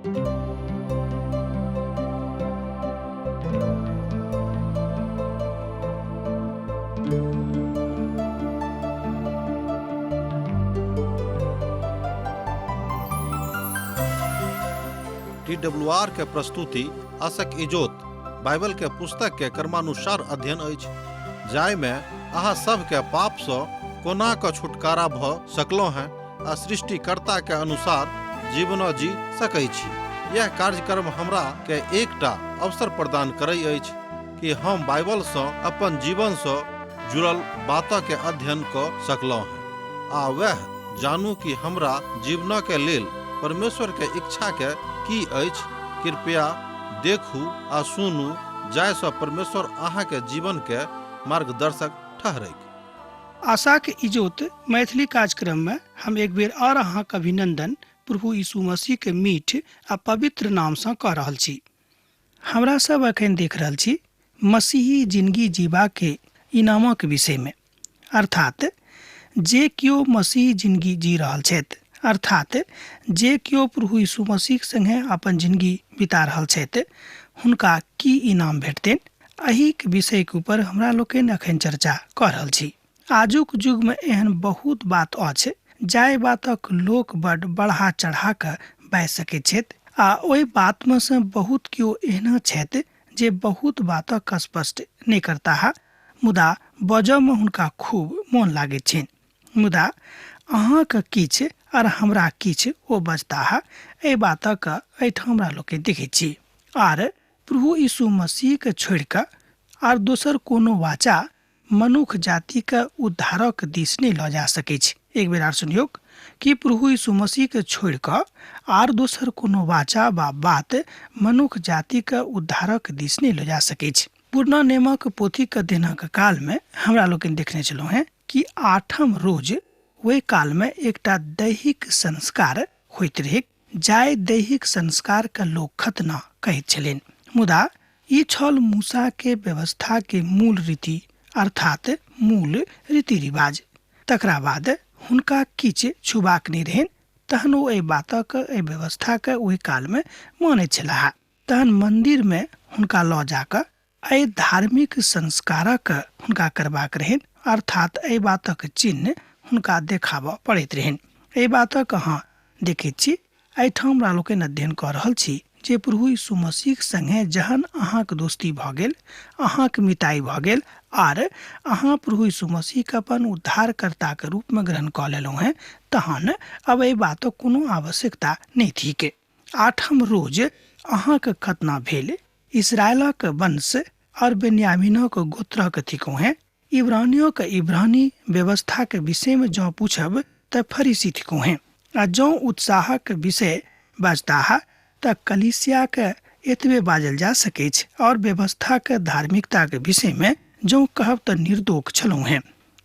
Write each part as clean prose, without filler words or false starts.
TWR के प्रस्तुति आशक इजोत बाइबल के पुस्तक के क्रमानुसार अध्ययन अछि, जाहिमे अहाँ सबके पाप सँ कोना कऽ छुटकारा भऽ सकलहुँ हेँ आ सृष्टिकर्ता के अनुसार जीवन जी सकै छी। यह कार्यक्रम हमरा के एकटा अवसर प्रदान करै अछि कि हम बाइबल सँ अपन जीवन सँ जुड़ल बात के अध्ययन कऽ सकलहुँ हेँ आ वएह जानू कि हमरा जीवन के लेल परमेश्वर के इच्छा के की अछि। कृपया देखू आ सुनू जाहिसँ परमेश्वर अहाँके जीवन के मार्गदर्शक ठहरैक। आशाक इजोत मैथिली कार्यक्रम में हम एक बेर और अहाँक अभिनंदन प्रभु यीशु मसीह के मीठ आ पवित्र नाम सँ कऽ रहल छी। हमरा सब अखन देख रहल छी मसीही जिंदगी जीबा के इनामक विषय में, अर्थात जे केओ मसीही जिंदगी जी रहल छथि, अर्थात जे केओ प्रभु यीशु मसीह संगे अपन जिंदगी बिता रहल छथि, हुनका की इनाम भेटतनि, एहिक विषयके ऊपर हमरा लोकनि अखन चर्चा कऽ रहल छी। आजुक युगमे एहन बहुत बात अछि जाहि बातक लोक बड बढ़ा चढ़ा कऽ बाजि सकैत छथि आ ओहि बातमे सँ बहुत केओ एहनो छथि जे बहुत बातक स्पष्ट नहि करताह, मुदा बजऽमे हुनका खूब मोन लागैत छनि। मुदा अहाँके किछु आर हमरा किछु ओ बजताह, एहि बातक एहिठाम हमरा लोकनि देखैत छी। आर प्रभु यीशु मसीहके छोड़ि कऽ आर दोसर कोनो वाचा मनुख जातिके उद्धारक दिस नहि लऽ जा सकैछ। एक बेर आर सुनियौक कि प्रभु यीशु मसीहके छोड़ि कऽ आर दोसर कोनो वाचा वा बात मनुख जातिके उद्धारक दिस नहि लऽ जा सकैछ। पुरना नेमक पोथीके अध्ययनक कालमे हमरा लोकनि देखने छलहुँ हेँ कि आठम रोज ओहि कालमे एकटा दैहिक संस्कार होइत रहैक, जाहि दैहिक संस्कारके लोक खतना कहैत छलनि। मुदा ई छल मूसा के व्यवस्था के मूल रीति, अर्थात मूल रीति रिवाज। तकरा बाद हुनका किछु छुबाक नहि रहनि, तहन ओ एहि बातक, एहि व्यवस्थाके ओहि कालमे मानैत छलाह। तहन मन्दिरमे हुनका लऽ जाकऽ एहि धार्मिक संस्कारक हुनका करबाक रहनि, अर्थात एहि बातक चिन्ह हुनका देखाबऽ पड़ैत रहनि। एहि बातक अहाँ देखैत छी, एहिठाम हमरा लोकनि अध्ययन कऽ रहल छी जे प्रभु यीशु मसीहक संगे जहन अहाँक दोस्ती भऽ गेल, अहाँक मिताई भऽ गेल आर अहाँ प्रभु यीशु मसीहके अपन उद्धारकर्ताके रूपमे ग्रहण कऽ लेलहुँ हेँ, तहन अब एहि बातक कोनो आवश्यकता नहि थिक। आठम रोज अहाँक खतना भेल, इसराइलक वंश और बेन्यामीनक गोत्रक थिकहुँ हेँ, इब्रानियोक इब्रानी व्यवस्थाक विषयमे जँ पूछब तऽ फरीसी थिकहुँ हेँ, आ जँ उत्साहक विषय बाजताह तऽ कलीसियाक एतबे बाजल जा सकैछ, और व्यवस्थाक धार्मिकताक विषयमे जँ कहब तऽ निर्दोष छलहुँ हेँ।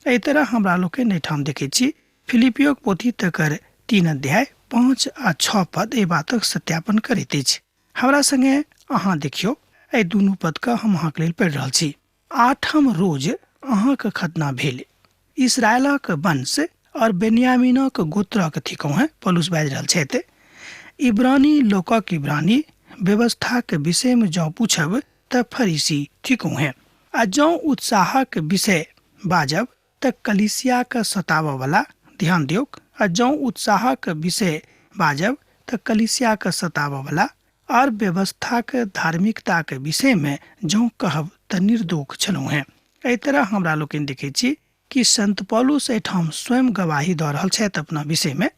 एहि तरह हमरा लोकनि एहिठाम देखैत छी फिलिपियोक पोथी तकर 3 अध्याय 5 आ 6 पद एहि बातक सत्यापन करैत अछि। हमरा संगे अहाँ देखियौ, एहि दुनू पदके हम अहाँके लेल पढ़ि रहल छी। आठम रोज अहाँके खतना भेल, इसराइलक वंश और बेन्यामीनक गोत्रक थिकहुँ हेँ, पौलुस बाजि रहल छथि। इब्रानी लोकक इब्रानी व्यवस्थाक विषयमे जँ पूछब तऽ फरीसी थिकहुँ हेँ, आ जँ उत्साहक विषय बाजब तऽ कलीसियाके सताबऽवला, ध्यान दियौक, आ जँ उत्साहक विषय बाजब तऽ कलीसियाके सताबऽवला, आर व्यवस्थाक धार्मिकताक विषयमे जँ कहब तऽ निर्दोष छलहुँ हेँ। एहि तरह हमरा लोकनि देखैत छी कि संत पौलुस एहिठाम स्वयं गवाही दऽ रहल छथि अपना विषयमे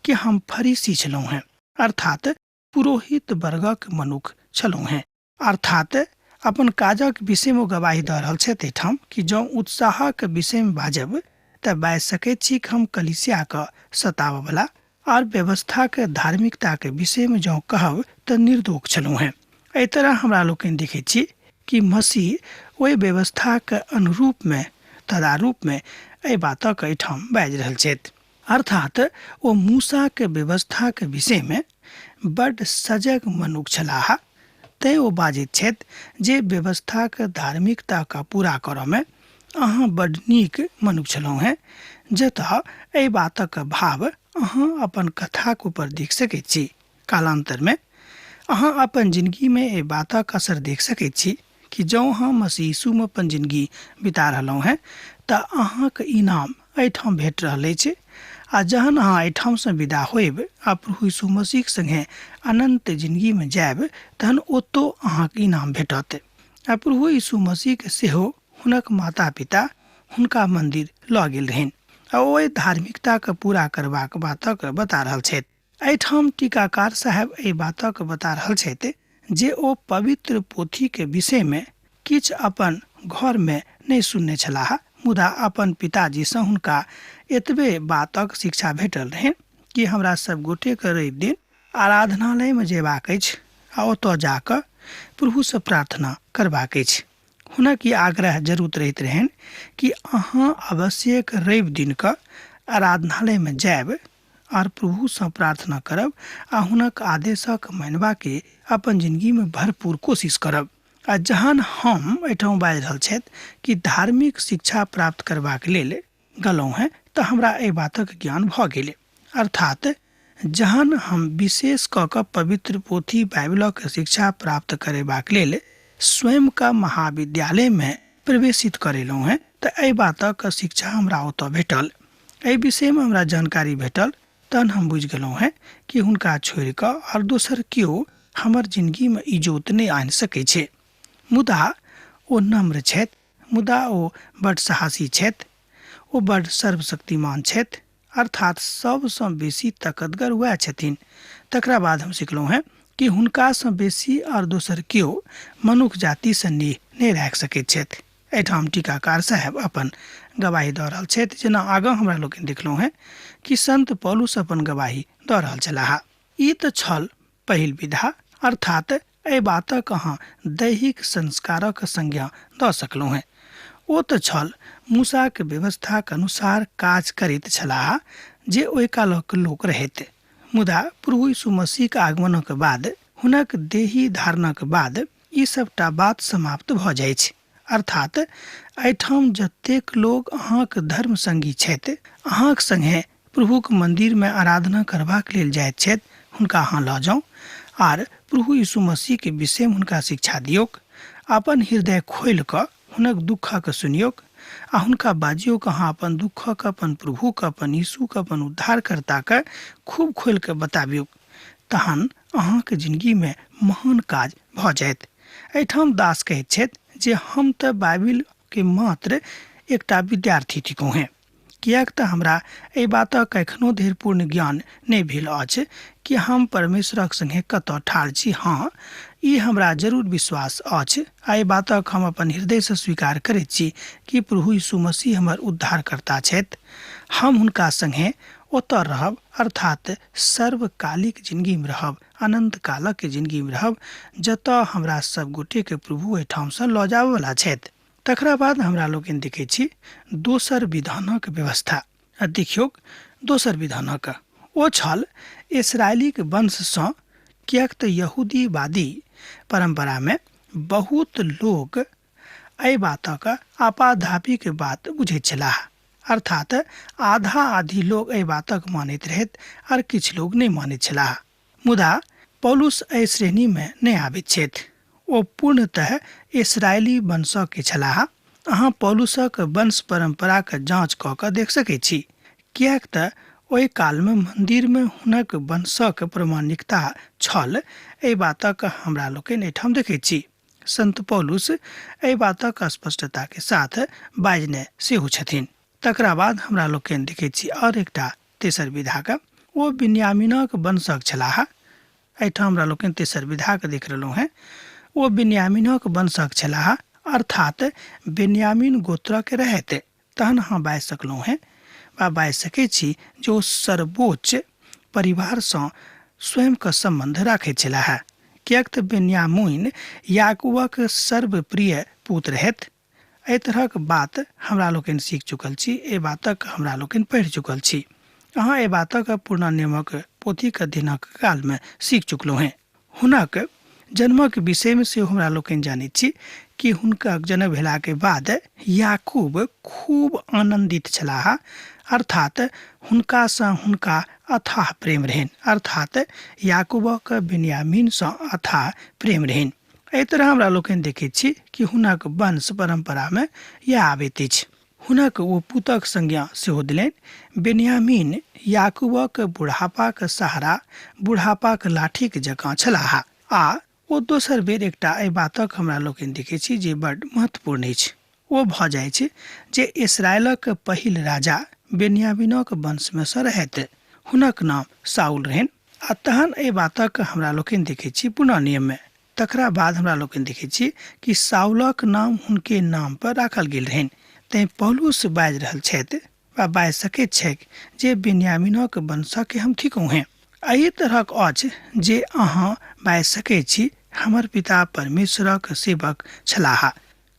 कि हम फरीसी छलहुँ हेँ, अर्थात पुरोहित वर्गक मनुख छलहुँ हेँ। अर्थात अपन काजक विषयमे ओ गवाही दऽ रहल छथि एहिठाम कि जँ उत्साहक विषयमे बाजब तऽ बाजि सकैत छी कि हम कलीसियाके सताबऽवला, आर व्यवस्थाक धार्मिकताक विषयमे जँ कहब तऽ निर्दोष छलहुँ हेँ। एहि तरह हमरा लोकनि देखैत छी कि मसीह ओहि व्यवस्थाक अनुरूपमे तदारूपमे एहि बातक एहिठाम बाजि रहल छथि। अर्थात ओ मूसाक व्यवस्थाक विषयमे बड्ड सजग मनुख छलाह, तैँ ओ बाजैत छथि जे व्यवस्थाक धार्मिकताके पूरा करऽमे अहाँ बड्ड नीक मनुख छलहुँ हेँ, जतऽ एहि बातक भाव अहाँ अपन कथाक ऊपर देख सकैत छी। कालान्तरमे अहाँ अपन जिंदगीमे एहि बातक असर देख सकैत छी कि जँ अहाँ मसीह यीशुमे अपन जिंदगी बिता रहलहुँ हेँ तऽ अहाँके इनाम एहिठाम भेट रहल अछि आ जहन अहाँ एहिठामसँ विदा होयब आ प्रभु यीशु मसीहक संगे अनन्त जिंदगीमे जायब तहन ओतौ अहाँके इनाम भेटत। आ प्रभु यीशु मसीहके सेहो हुनक माता पिता हुनका मंदिर लऽ गेल रहनि आ ओ एहि धार्मिकताके पूरा करबाक बातक बता रहल छथि। एहिठाम टीकाकार साहेब एहि बातक बता रहल छथि जे ओ पवित्र पोथीके विषयमे किछु अपन घरमे नहि सुनने छलाह, मुदा अपन पिताजीसँ हुनका एतबे बातक शिक्षा भेटल रहनि कि हमरा सब गोटेके रवि दिन आराधनालयमे जेबाक अछि आ ओतऽ जाकऽ प्रभुसँ प्रार्थना करबाक अछि। हुनक ई आग्रह जरूर रहैत रहनि कि अहाँ अवश्यक रवि दिनके आराधनालयमे जायब आर प्रभुसँ प्रार्थना करब आ हुनक आदेशक मानबाके अपन जिंदगीमे भरपूर कोशिश करब। आ जहन हम एहिठाम बाजि रहल छथि कि धार्मिक शिक्षा प्राप्त करबाक लेल गेलहुँ हेँ तऽ हमरा एहि बातक ज्ञान भऽ गेल। अर्थात जहन हम विशेष कऽ कऽ पवित्र पोथी बाइबिलक शिक्षा प्राप्त करेबाक लेल स्वयंके महाविद्यालयमे प्रवेशित करेलहुँ हेँ तऽ एहि बातक शिक्षा हमरा ओतऽ भेटल। एहि विषयमे हमरा जानकारी भेटल तहन हम बुझि गेलहुँ हेँ कि हुनका छोड़ि कऽ आओर दोसर केओ हमर जिनगीमे इजोत नहि आनि सकै छै। मुदा ओ नम्र छथि, मुदा ओ बड्ड साहसी छथि, ओ बड्ड सर्वशक्तिमान छथि, अर्थात सबसँ बेसी ताकतगर वएह छथिन। तकरा बाद हम सिखलहुँ हेँ कि हुनकासँ बेसी आओर दोसर केओ मनुख जातिसँ नेह नहि राखि सकैत छथि। एहिठाम टीकाकार साहेब अपन गवाही दऽ रहल छथि, जेना आगाँ हमरा लोकनि देखलहुँ हेँ कि संत पौलुस अपन गवाही दऽ रहल छलाह। ई तऽ छल पहिल विधा, अर्थात एहि बातक अहाँ दैहिक संस्कारक संज्ञा दऽ सकलहुँ हेँ। ओ तऽ छल मूसाक व्यवस्थाक अनुसार काज करैत छलाह जे ओहि कालक लोक रहैत, मुदा प्रभु यीशु मसीहक आगमनक बाद हुनक देही धारणक बाद ई सबटा बात समाप्त भऽ जाइछ। अर्थात एहिठाम जतेक लोक अहाँक धर्म संगी छथि, अहाँक संगे प्रभुक मंदिरमे आराधना करबाक लेल जाइत छथि, हुनका अहाँ लऽ जाउ आर प्रभु यीशु मसीहके विषयमे हुनका शिक्षा दियौक। अपन हृदय खोलि कऽ हुनक दुःखक सुनियौक आ हुनका बाजियौक अहाँ अपन दुःखक अपन प्रभुक अपन यीशुक अपन उद्धारकर्ताके खूब खोलि कऽ बताबियौक, तहन अहाँके जिनगीमे महान काज भऽ जायत। एहिठाम दास कहैत छथि जे हम तऽ बाइबिलके मात्र एकटा विद्यार्थी थिकहुँ हेँ, किएक तऽ हमरा एहि बातक एखनो धरि पूर्ण ज्ञान नहि भेल अछि कि हम परमेश्वरक संगे कतऽ ठाढ़ छी। हँ, ई हमरा जरूर विश्वास अछि आ एहि बातक हम अपन हृदयसँ स्वीकार करैत छी कि प्रभु यीशु मसीह हमर उद्धारकर्ता छथि। हम हुनका संगे ओतऽ रहब, अर्थात सर्वकालिक जिनगीमे रहब, अनन्त कालक जिनगीमे रहब, जतऽ हमरा सब गोटेके प्रभु एहिठामसँ लऽ जाबऽवला छथि। तकरा बाद हमरा लोकनि देखै छी दोसर विधानक व्यवस्था। आ देखियौक दोसर विधानक ओ छल इसराइलीक वंशसँ, किएक तऽ यहूदीवादी परम्परामे बहुत लोक एहि बातक आपाधापीक बात बुझैत छलाह। अर्थात आधा आधी लोक एहि बातक मानैत रहैत आर किछु लोक नहि मानैत छलाह। मुदा पौलुस एहि श्रेणीमे नहि आबैत छथि। ओ पूर्णतः इसराइली वंशके छलाह। अहाँ पौलुसक वंश परम्पराक जाँच कऽ कऽ देख सकैत छी, किएक तऽ ओहि कालमे मन्दिरमे हुनक वंशक प्रमाणिकता छल। एहि बातक हमरा लोकनि एहिठाम देखैत छी। संत पौलुस एहि बातक स्पष्टताके साथ बाजने सेहो छथिन। तकरा बाद हमरा लोकनि देखैत छी आओर एकटा तेसर विधाक, ओ बिन्यामीनक वंशक छलाह। एहिठाम हमरा लोकनि तेसर विधाक देख रहलहुँ हेँ। ओ बिन्यामीनक वंशक छलाह, अर्थात बिन्यामीन गोत्रक रहैत। तहन अहाँ बाजि सकलहुँ हेँ वा बाजि सकैत छी जे ओ सर्वोच्च परिवारसँ स्वयंके सम्बन्ध राखैत छलाह, किएक तऽ बिन्यामीन याकूबक सर्वप्रिय पुत्र रहैत। एहि तरहक बात हमरा लोकनि सीख चुकल छी, एहि बातक हमरा लोकनि पढ़ि चुकल छी। अहाँ एहि बातक पुरना नियमक पोथीक अध्ययनक कालमे सीख चुकलहुँ हेँ। हुनक जन्मक विषयमे सेहो हमरा लोकनि जानैत छी कि हुनका जन्म भेलाके बाद याकूब खूब आनन्दित छलाह अर्थात हुनकासँ हुनका अथाह प्रेम रहनि, अर्थात याकूबक बिन्यामीनसँ अथाह प्रेम रहनि। एहि तरह हमरा लोकनि देखैत छी कि हुनक वंश परम्परामे इएह आबैत अछि। हुनक ओ पुतक संज्ञा सेहो देलनि। बेन्यामीन याकूबक बुढ़ापाक सहारा, बुढ़ापाक लाठीक जकाँ छलाह। आ ओ दोसर बेर एकटा एहि बातक हमरा लोकनि देखैत छी जे बड्ड महत्वपूर्ण अछि। ओ भऽ जाइत जे इसराइलक पहिल राजा बेन्यामीनक वंशमे सँ रहथि। हुनक नाम साउल रहनि। आ तहन एहि बातक हमरा लोकनि देखैत छी पुनः नियममे। तकरा बाद हमरा लोकनि देखैत छी कि साउलक नाम हुनके नाम पर राखल गेल रहनि। तैँ पौलुस बाजि रहल छथि वा बाजि सकैत छैक जे बिन्यामीनक वंशक हम थिकहुँ हेँ। एहि तरहक अछि जे अहाँ बाजि सकैत छी हमर पिता परमेश्वरक सेवक छलाह।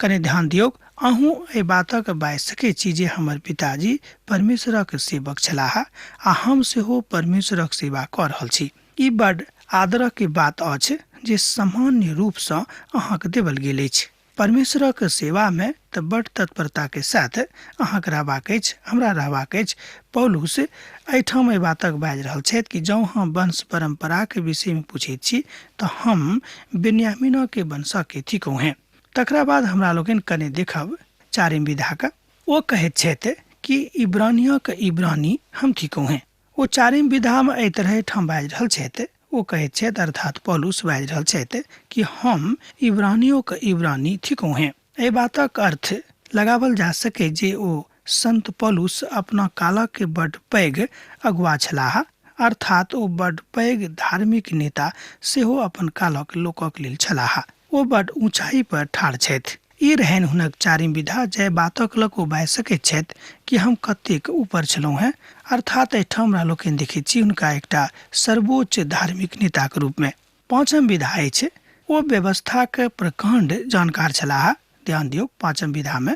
कने ध्यान दियौक, अहूँ एहि बातक बाजि सकैत छी जे हमर पिताजी परमेश्वरक सेवक छलाह आ हम सेहो परमेश्वरक सेवा कऽ रहल छी। ई बड आदरक बात अछि जे सामान्य रूपसँ अहाँक देवल गेल अछि। परमेश्वरक सेवामे तऽ बड तत्परताके साथ अहाँक रहबाक अछि, हमरा रहबाक अछि। पौलुस एहिठाम एहि बातक बाजि रहल छथि कि जँ हम वंश परम्पराक विषयमे पूछैत छी तऽ हम बिन्यामीनके वंशके थिकहुँ हेँ। तकरा बाद हमरा लोकनि कने देखब चारिम विधाक। ओ कहैत छथि कि इब्रानियक इब्रानी हम थिकहुँ हेँ। ओ चारिम विधामे एहि तरह ठाम बाजि रहल छथि। ओ कहैत छथि, अर्थात पौलुस बाजि रहल छथि कि हम इब्रानियोक इब्रानी थिकहुँ हेँ। एहि बातक अर्थ लगावल जा सके जे ओ संत पौलुस अपना कालक बड पैघ अगुआ छलाह, अर्थात ओ बड पैघ धार्मिक नेता सेहो अपन कालक लोकक लेल छलाह। ओ बड ऊँचाई पर ठाढ़ छथि। ई रहनि हुनक चारिम विधा, जाहि बातक लग ओ बाजि सकैत छथि कि हम कतेक ऊपर छलहुँ हेँ, अर्थात एहिठाम हमरा लोकनि देखैत छी हुनका एकटा सर्वोच्च धार्मिक नेताक रूपमे। पाँचम विधा अछि, ओ व्यवस्थाक प्रकाण्ड जानकार छलाह। ध्यान दियौ, पाँचम विधामे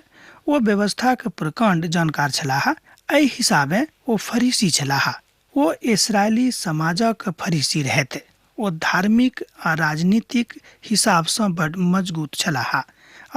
ओ व्यवस्थाक प्रकाण्ड जानकार छलाह। एहि हिसाबे ओ फरीसी छलाह। ओ इसराइली समाजक फरीसी रहथि। ओ धार्मिक आ राजनीतिक हिसाबसँ बड मजगूत छलाह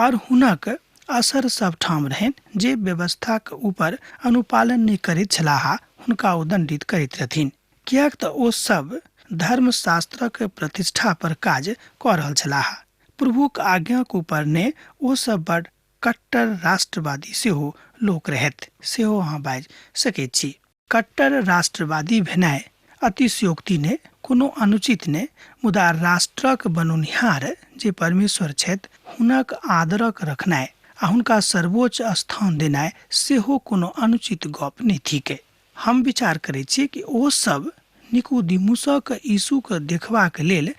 और हुनक असर सब ठाम रहनि। जे व्यवस्थाक ऊपर अनुपालन नहि करैत छलाह हुनका ओ दंडित करैत रहथिन, किएक तऽ ओ सब धर्मशास्त्रक प्रतिष्ठा पर काज कऽ रहल छलाह। प्रभुक आज्ञाक ऊपर ने ओ सब बड कट्टर राष्ट्रवादी सेहो लोक रहथि, सेहो अहाँ बाजि सकैत छी। कट्टर राष्ट्रवादी भेनाइ अतिशयोक्ति नहि, कोनो अनुचित नहि, मुदा राष्ट्रक बनौनिहार जे परमेश्वर छथि हुनक आदरक रखनाइ आ हुनका सर्वोच्च स्थान देनाइ सेहो कोनो अनुचित गप नहि थिकै। हम विचार करैत छी कि ओ सब निकुदेमुसक यीशुके देखबाक लेल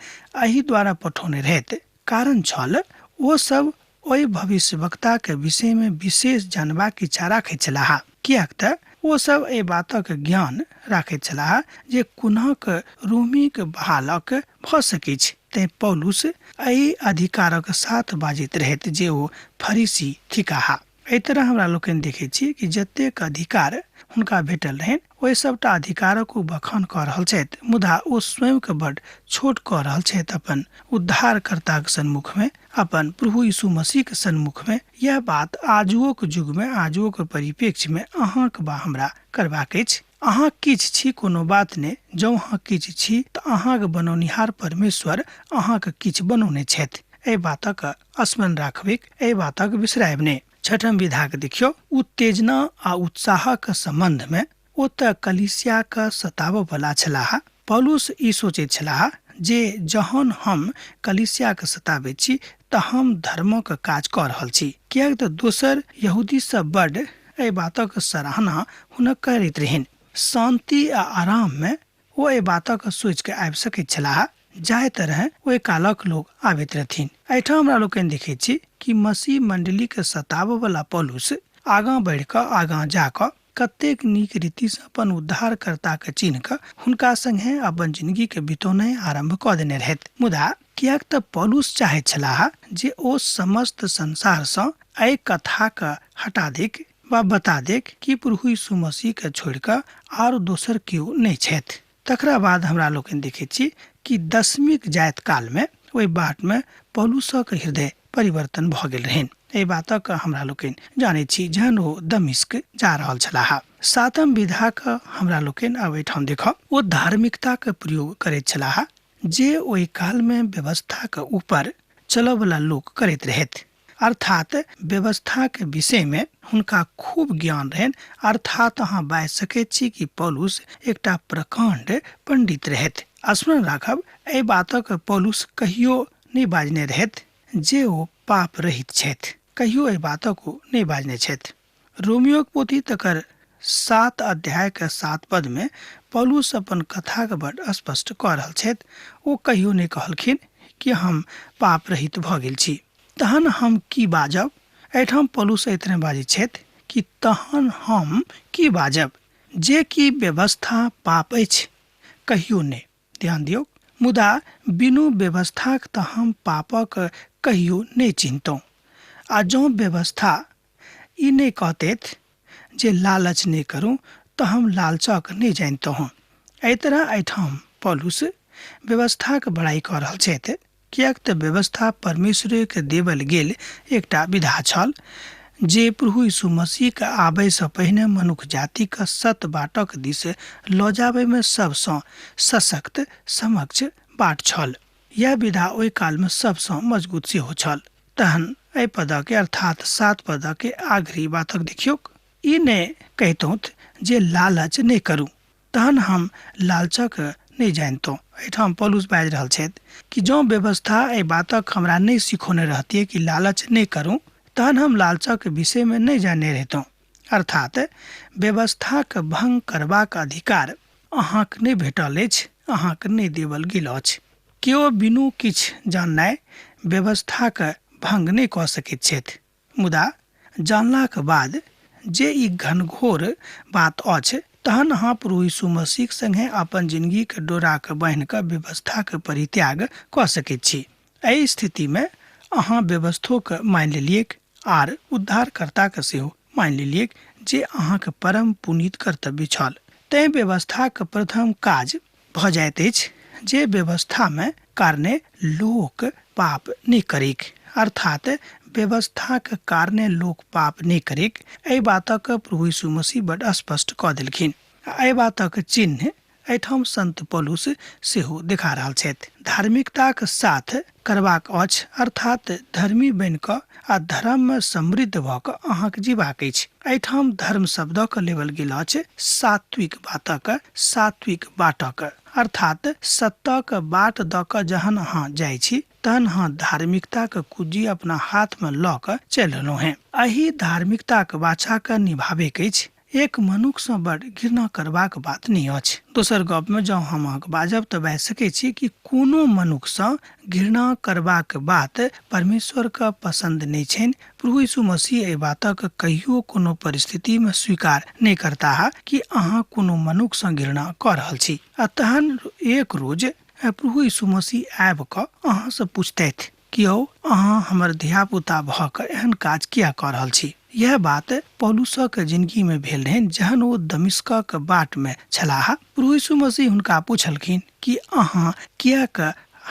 एहि द्वारा पठौने रहथि, कारण छल ओ सब ओहि भविष्यवक्ताके विषयमे विशेष जानबाक इच्छा राखैत छलाह, किएक तऽ ओ सब एहि बातक ज्ञान राखैत छलाह जे कोनाक रोमीक बहालक भऽ सकैछ। तैँ पौलुस एहि अधिकारक साथ बाजैत रहथि जे ओ फरीसी थिकाह। एहि तरह हमरा लोकनि देखैत छी कि जतेक अधिकार हुनका भेटल रहनि ओहि सबटा अधिकारक ओ बखान कऽ रहल छथि, मुदा ओ स्वयंके बड छोट कऽ रहल छथि अपन उद्धारकर्ताक सन्मुखमे, अपन प्रभु यीशु मसीहके सन्मुखमे। यह बात आजुओक युगमे, आजुओक परिप्रेक्ष्यमे अहाँक बा हमरा करबाक अछि। अहाँ किछु छी कोनो बात नहि, जँ अहाँ किछु छी तऽ अहाँक बनौनिहार परमेश्वर अहाँके किछु बनौने छथि। एहि बातक स्मरण राखबैक, एहि बातक बिसरायब नहि। छठम विधाक देखियौ, उत्तेजना आ उत्साहक सम्बन्धमे ओ तऽ कलीसियाक सताबऽ वला छलाह। पौलुस ई सोचैत छलाह जे जहन हम कलीसियाके सताबैत छी तऽ हम धर्मक काज कऽ रहल छी, किएक तऽ दोसर यहूदी सब बड एहि बातक सराहना हुनक करैत रहनि। शान्ति आ आराममे ओ एहि बातक सोचिके आबि सकैत छलाह जाहि तरह ओहि कालक लोक आबैत रहथिन। एहिठाम हमरा लोकनि देखैत छी कि मसीह मण्डलीके सताबऽवला पौलुस आगाँ बढ़ि कऽ आगाँ जा कऽ कतेक नीक रीतिसँ अपन उद्धारकर्ताके चिन्ह कऽ हुनका संगे अपन जिंदगीके बितौनाइ आरम्भ कऽ देने रहथि। मुदा किएक तऽ पौलुस चाहैत छलाह जे ओ समस्त संसारसँ एहि कथाके हटा दैक वा बता दैक कि प्रभु यीशु मसीहके छोड़ि कऽ आर दोसर केओ नहि छथि। तकरा बाद हमरा लोकनि देखैत छी कि दशमीक जाइत कालमे ओहि बाटमे पौलुसक हृदय परिवर्तन भऽ गेल रहनि। एहि बातक हमरा लोकनि जानैत छी जहन ओ दमिश्क जा रहल छलाह। सातम विधाक हमरा लोकनि आब एहिठाम देखब, ओ धार्मिकताक प्रयोग करैत छलाह जे ओहि कालमे व्यवस्थाक ऊपर चलऽवला लोक करैत रहथि। अर्थात व्यवस्थाक विषयमे हुनका खूब ज्ञान रहनि। अर्थात अहाँ बाजि सकैत छी कि पौलुस एकटा प्रकाण्ड पंडित रहथि। स्मरण राखब, एहि बातक पौलुस कहियो नहि बाजने रहथि जे ओ पाप रहित छथि, कहियो एहि बातक ओ नहि बाजने छथि। रोमियोक पोथी तकर 7 अध्याय के 7 पद में पौलुस अपन कथाके बड स्पष्ट कऽ रहल छथि। ओ कहियो नहि कहलखिन कि हम पाप रहित भऽ गेल छी। तहन हम की बाजब? एहिठाम पौलुस एहि तरह बाजै छथि कि तहन हम की बाजब, जे कि व्यवस्था पाप अछि? कहियो नहि। ध्यान दियौ, मुदा बिनु व्यवस्थाक तऽ हम पापक कहियो नहि चिन्हतहुँ। आ जँ व्यवस्था ई नहि कहतैथ जे लालच नहि करू, तऽ हम लालचक नहि जानितहुँ। एहि तरह एहिठाम पौलुस व्यवस्थाक बड़ाई कऽ रहल छथि, किएक तऽ व्यवस्था परमेश्वरेके देवल गेल एकटा विधा छल जे प्रभु यीशु मसीहके आबयसँ पहिने मनुख जातिके सत बाटक दिस लऽ जाबयमे सबसँ सशक्त समक्ष बाट छल। यह विधा ओहि कालमे सबसँ मजबूत सेहो छल। तहन एहि पदके अर्थात 7 पदके आखिरी बातक देखियौक, ई नहि कहितहुँ जे लालच नहि करू, तहन हम लालचक नहि जानितहुँ। एहिठाम पौलुस बाजि रहल छथि कि जँ व्यवस्था एहि बातक हमरा नहि सिखौने रहतियै कि लालच नहि करू, तहन हम लालचक विषयमे नहि जानने रहितहुँ। अर्थात व्यवस्थाक भंग करबाक अधिकार अहाँक नहि भेटल अछि, अहाँक नहि देवल गेल अछि। केओ बिनु किछु जाननाइ व्यवस्थाक भंग नहि कऽ सकैत छथि, मुदा जानलाक बाद जे ई घनघोर बात अछि, तहन अहाँ प्रभु यीशु मसीहक संगे अपन जिंदगीके डोराके बान्हि कऽ व्यवस्थाके परित्याग कऽ सकैत छी। एहि स्थितिमे अहाँ व्यवस्थोके मानि लेलियैक आर उद्धारकर्ताके सेहो मानि लेलियैक जे अहाँके परम पुनीत कर्तव्य छल। तैं व्यवस्थाक प्रथम काज भऽ जाइत अछि जे व्यवस्थामे कारणे लोक पाप नहि करैक, अर्थात व्यवस्थाक कारणे लोक पाप नहि करैक। एहि बातक प्रभु यीशु मसीह बड स्पष्ट कऽ देलखिन। एहि बातक चिन्ह एहिठाम संत पौलुस सेहो देखा रहल छथि। धार्मिकताक साथ करबाक अछि, अर्थात धर्मी बनि कऽ आ धर्ममे समृद्ध भऽ कऽ अहाँके जीबाक अछि। एहिठाम धर्म शब्दक लेवल गेल अछि सात्विक बातक, सात्विक बाटक, अर्थात सत्यक बाट दऽ कऽ जहन अहाँ जाइ छी तहन अहाँ धार्मिकताक कुजी अपना हाथमे लऽ कऽ चलि रहलहुँ हेँ। एहि धार्मिकताक वाचाके निभाबैके अछि। एक मनुखसँ बड़ घृणा करबाक बात नहि अछि। दोसर गपमे जँ हम अहाँके बाजब तऽ बाजि सकै छी कि कोनो मनुखसँ घृणा करबाक बात परमेश्वरके पसन्द नहि छनि। प्रभु यीशु मसीह एहि बातक कहियो कोनो परिस्थितिमे स्वीकार नहि करताह कि अहाँ कोनो मनुखसँ घृणा कऽ रहल छी। आ तहन एक रोज प्रभु यीशु मसीह आबि कऽ अहाँसँ पुछतथि कि यौ अहाँ हमर धियापुता भऽ कऽ एहन काज किया कऽ रहल छी। यह बात पौलुसक जिंदगी में भेल रहनि जहन ओ दमिश्कक बाट में छलाह। प्रभु यीशु मसीह हुनका पुछलखिन कि अहाँ किएक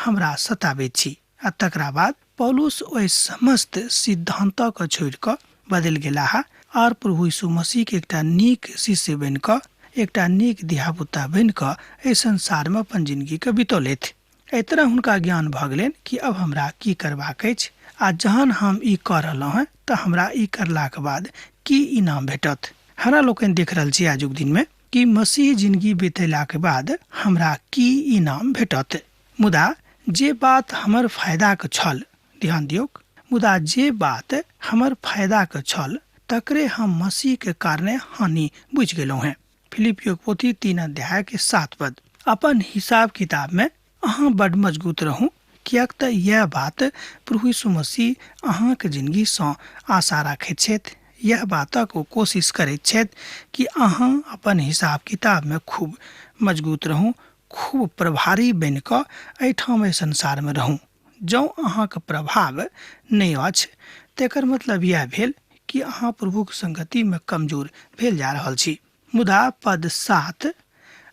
हमरा सताबैत छी। आ तकरा बाद पौलुस ओहि समस्त सिद्धांतक छोड़ि कऽ बदलि गेलाह आर प्रभु यीशु मसीह के एकटा नीक शिष्य बनि कऽ, एकटा नीक धियापुता बनि कऽ एहि संसार में अपन जिंदगी के बितौलथि। एहि तरह हुनका ज्ञान भऽ गेलनि कि अब हमरा की करबाक अछि आ जहन हम ई कऽ रहलहुँ हेँ तऽ हमरा ई करलाक बाद की इनाम भेटत। हमरा लोकनि देख रहल छी आजुक दिनमे कि मसीह जिंदगी बितेलाक बाद हमरा की इनाम भेटत। मुदा जे बात हमर फायदाक छल, ध्यान दियौक, मुदा जे बात हमर फायदाक छल तकरे हम मसीहके कारणे हानि बुझि गेलहुँ हेँ। फिलिपियोक पोथी 3 अध्याय के 7 पद। अपन हिसाब किताब में अहाँ बड मजबूत रहू, किएक तऽ यह बात प्रभु यीशु मसीह अहाँके जिंदगीसँ आशा राखैत छथि। यह बातक ओ कोशिश करैत छथि कि अहाँ अपन हिसाब किताब में खूब मजबूत रहू, खूब प्रभारी बनि कऽ एहिठाम एहि संसारमे रहू। जँ अहाँके प्रभाव नहि अछि तेकर मतलब यह भेल कि अहाँ प्रभुक संगतिमे कमजोर भेल जा रहल छी। मुदा पद 7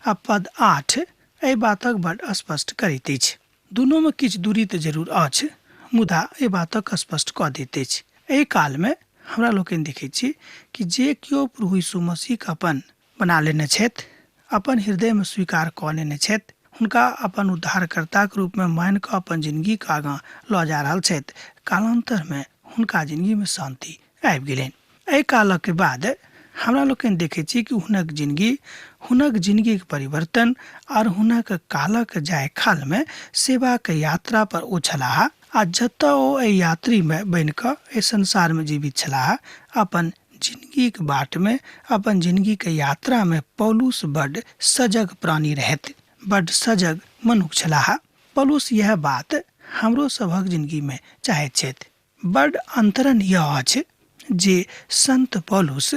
आ पद 8 एहि बातक बड स्पष्ट करैत अछि। दुनूमे किछु दूरी तऽ जरूर अछि, मुदा एहि बातक स्पष्ट कऽ दैत अछि। एहि कालमे हमरा लोकनि देखै छी कि जे केओ प्रभु यीशु मसीहके अपन बना लेने छथि, अपन हृदयमे स्वीकार कऽ लेने छथि, हुनका अपन उद्धारकर्ताके रूपमे मानि कऽ अपन जिनगीके आगाँ लऽ जा रहल छथि, कालान्तरमे हुनका जिनगीमे शान्ति आबि गेलनि। एहि कालक बाद हमरा लोकनि देखै छी कि हुनक जिनगी, हुनक जिनगीके परिवर्तन आओर हुनक कालक जाय कालमे सेवाके यात्रा पर ओ छलाह आ जतऽ ओ एहि यात्रीमे बनि कऽ एहि संसारमे जीवित छलाह, अपन जिनगीके बाटमे, अपन जिनगीके यात्रामे पौलुस बड्ड सजग प्राणी रहथि, बड्ड सजग मनुख छलाह। पौलुस इएह बात हमरो सभक जिनगीमे चाहैत छथि। बड्ड अन्तरण यह अछि जे संत पौलुस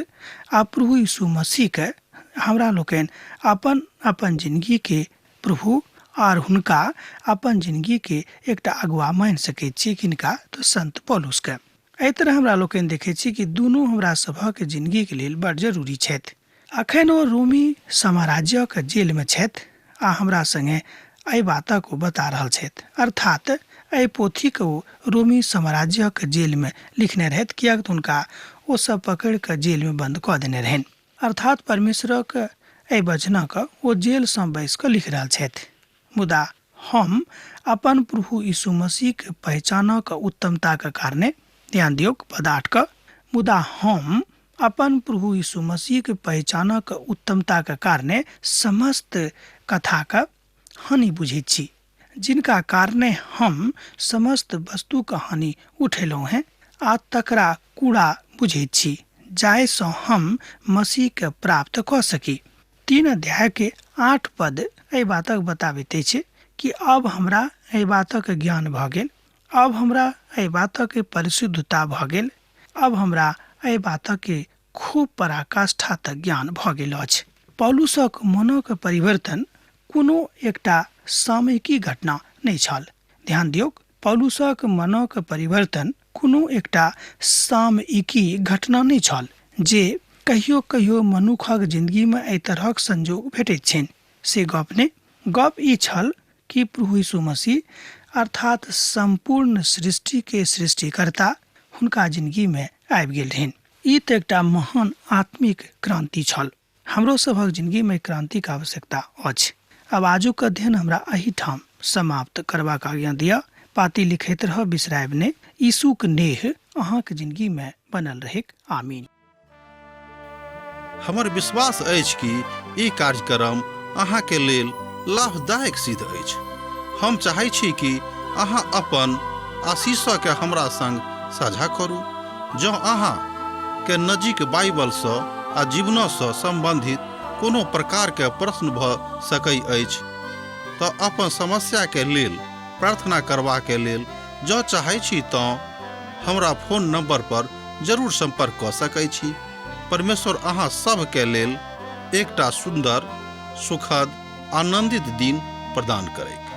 आ प्रभु यीशु मसीहके हमरा लोकनि अपन अपन जिनगीके प्रभु आर हुनका अपन जिनगीके एकटा अगुआ मानि सकैत छी। किनका? तऽ संत पौलुसके। एहि तरह हमरा लोकनि देखै छी कि दुनू हमरा सभक जिनगीके लेल बड्ड जरूरी छथि। अखन ओ रोमी साम्राज्यक जेलमे छथि आ हमरा संगे एहि बातक ओ बता रहल छथि। अर्थात एहि पोथीके ओ रोमी साम्राज्यक जेलमे लिखने रहथि, किएक तऽ हुनका ओ सब पकड़ि कऽ जेलमे बन्द कऽ देने रहनि। अर्थात परमेश्वरक एहि वचनक ओ जेलसँ बैस कऽ लिख रहल छथि। मुदा हम अपन प्रभु यीशु मसीहके पहचानक उत्तमताक कारणे, ध्यान दियौक पद 8 क, मुदा हम अपन प्रभु यीशु मसीहके पहचानक उत्तमताक कारणे समस्त कथाक हानि बुझैत छी, जिनका कारणे हम समस्त वस्तुक हानि उठेलहुँ हेँ आ तकरा कूड़ा बुझैत छी, जाहिसँ हम मसीहके प्राप्त कऽ सकी। 3 अध्याय के 8 पद एहि बातक बताबैत अछि कि अब हमरा एहि बातक ज्ञान भऽ गेल, अब हमरा एहि बातक परिशुद्धता भऽ गेल, अब हमरा एहि बातक खूब पराकाष्ठा तक ज्ञान भऽ गेल अछि। पौलुसक मनक परिवर्तन कोनो एकटा सामयिकी घटना नहि छल। ध्यान दियौक, पौलुसक मनक परिवर्तन कोनो एकटा सामयिकी घटना नहि छल जे कहियो कहियो मनुखक जिंदगीमे एहि तरहक संजोग भेटैत छनि, से गप नहि। गप ई छल कि प्रभु यीशु मसीह अर्थात सम्पूर्ण सृष्टिके सृष्टिकर्ता हुनका जिंदगीमे आबि गेल रहनि। ई तऽ एकटा महान आत्मिक क्रांति छल। हमरो सभक जिंदगीमे क्रांतिक आवश्यकता अछि। आब आजुक अध्ययन हमरा एहिठाम समाप्त करबाक आज्ञा दिअ। पाती लिखैत रहब, बिसरायब नहि। यीशुक नेह अहाँक जिंदगीमे बनल रहैक। आमीन। हमर विश्वास अछि कि ई कार्यक्रम अहाँके लेल लाभदायक सिद्ध अछि। हम चाहै छी कि अहाँ अपन आशीषके हमरा संग साझा करू। जँ अहाँ के नजीक बाइबलसँ आ जीवनसँ सम्बन्धित कोनो प्रकारके प्रश्न भऽ सकै अछि तऽ अपन समस्याके लेल प्रार्थना करबाके लेल जँ चाहै छी तँ हमरा फोन नंबर पर जरूर संपर्क कऽ सकै छी। परमेश्वर अहाँ सभके लेल एकटा सुन्दर, सुखद, आनंदित दिन प्रदान करैक।